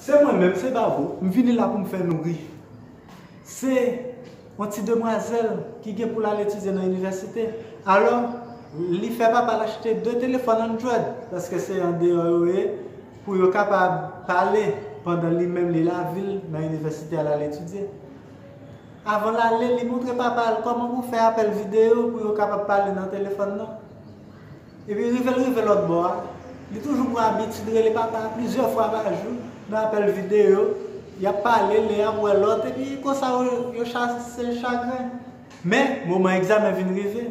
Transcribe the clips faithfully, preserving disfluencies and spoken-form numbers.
Se mwen menm, se Bavo, m vini la pou m fè nou ri. Se yon ti demwazèl ki gen pou l al etidye nan inivèsite. Alò, li fè papa l achte de telefòn Android, paske se andeyò yo ye, pou yo kapab pale pandan li menm li lavil nan inivèsite al al etidye. Avan l ale, li montre papa l kòman pou fè apèl videyo pou yo kapab pale nan telefòn nan. Epi rive l rive lòt bò a, li toujou pran abitid rele papa a plizyè fwa pa jou nan apèl videyo. Y ap pale, len y ap wè lòt, epi konsa yo, yo chase chagren. Men, moman egzamen vin rive.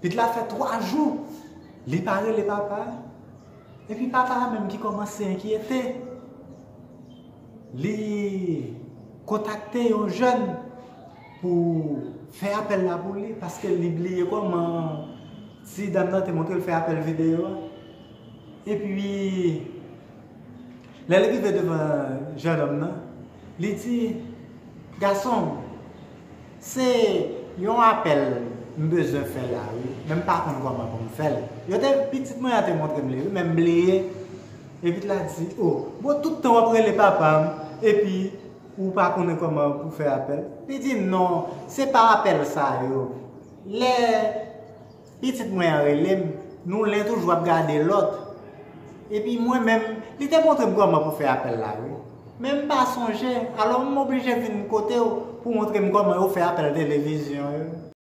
Pit la fè twa jou, li pa rele papa a. Epi papa a menm ki kòmanse enkyete. Li kontakte yon jèn pou fè apèl la pou li, paske li bliye kòman ti dam nan te montre l fè apèl videyo a. Epi, lè l rive devan jennonm nan, li di, gason, se yon apèl m bezwen fè la, wi, men m pa konn kòman pou m fè l. Yo te, pitit mwen an te montre m li, wi, men m bliye. Epi l la di, o, bon, tout tan w ap rele papa m, epi ou pa konnen kòman pou fè apèl. Li di, non, se pa apèl sa yo. Lè pitit mwen an rele m, nou len toujou ap gade lòt. Epi mwen menm, li te montre m kòman pou fè apèl la, wi. Men m pa sonje, alò m oblije vin kote w pou montre m kòman yo fè apèl televizyon yo.